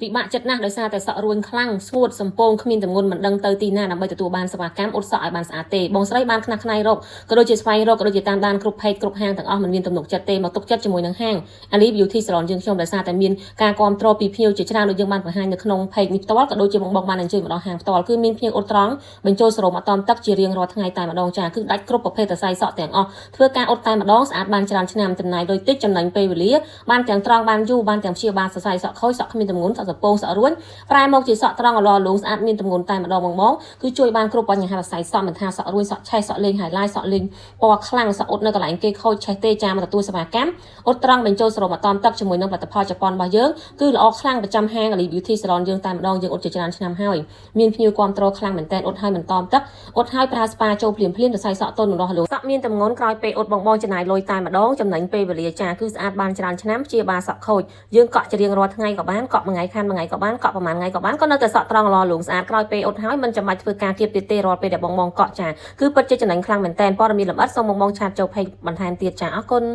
ពិបាកចិត្តណាស់ដោយសារតែសក់រួញខ្លាំងស្ងួតសំពងគ្មានទម្ងន់មិនដឹងទៅទីណាដើម្បីទទួលបានសេវាកម្មអ៊ុតសក់ឲ្យបានស្អាតទេបងស្រីបានខ្នះខ្នែងរកក៏ដូចជាស្វែងរកក៏ដូចជាតាមដានគ្រប់ page គ្រប់ហាងទាំងអស់មិនមានទំនុកចិត្តទេមកទុកចិត្តជាមួយនឹងហាង Ali Beauty Salon យើងខ្ញុំដោយសារតែមានការគាំទ្រពីភ្ញៀវជាច្រើនដូចយើងបានបង្ហាញនៅក្នុង page នេះផ្ទាល់ក៏ដូចជាបងបងបានអញ្ជើញមកដល់ហាងផ្ទាល់គឺមានភ្ញៀវអ៊ុតត្រង់បញ្ចូលសេរ៉ូមអតមទឹកជារៀងរាល់ថ្ងៃតែម្ដងចាគឺដាច់គ្រប់ប្រភេទសរសៃសក់ទាំងអស់ធ្វើការអ៊ុតតែម្ដងស្អាតបានច្រើនឆ្នាំចំណាយលុយតិចចំណេញពេលវេលាបានទាំងត្រង់បានយូរបានទាំងព្យាបាលសរសៃសក់ខូចសក់គ្មានទម្ងន់សក់សពងសក់រួញប្រែមកជាសក់ត្រង់អលលងស្អាតមានទម្ងន់តែម្ដងបងបងគឺជួយបានគ្រប់បញ្ហាសរសៃសក់មិនថាសក់រួញសក់ឆេះសក់លេង highlight សក់លេងពណ៌ខ្លាំងសក់អ៊ុតនៅកន្លែងគេខូចឆេះទេចាមកទទួលសេវាកម្មអ៊ុតត្រង់បញ្ចូលសេរ៉ូមអតមទឹកជាមួយនឹងផលិតផលជប៉ុនរបស់យើងគឺល្អខ្លាំងប្រចាំហាង Ali Beauty Salon យើងតែម្ដងយើងអ៊ុតជាច្រើនឆ្នាំហើយមានភ្ញៀវគាំទ្រខ្លាំងមែនតើអ៊ុតហើយមិនតមទឹកអ៊ុតហើយប្រើស្ប៉ាចូលភ្លាមភ្លាមសរសៃសក់ទន់រស់លូសក់មានទម្ងន់ក្រោយពេលអ៊ុតបងបងចំណាយលុយតែម្ដងចំណេញពេលវេលាចាគឺស្អាតបានច្រើនឆ្នាំជាបាសក់ខូចយើងកក់ជារៀងរាល់ថ្ងៃក៏បានកក់មួយថ្ងៃខានមួយថ្ងៃក៏បានកក់ប្រហែលថ្ងៃក៏បានក៏នៅតែសក់ត្រង់ល្អលូងស្អាតក្រោយពេលអ៊ុតហើយមិនចាំបាច់ធ្វើការគៀបទៀតទេរាល់ពេលដែលបងបងកក់ចាគឺពិតជាចំណេញខ្លាំងមែនតើព័ត៌មានលម្អិតសូមបងបង chat ចូល page បន្ថែមទៀតចាអរគុណ។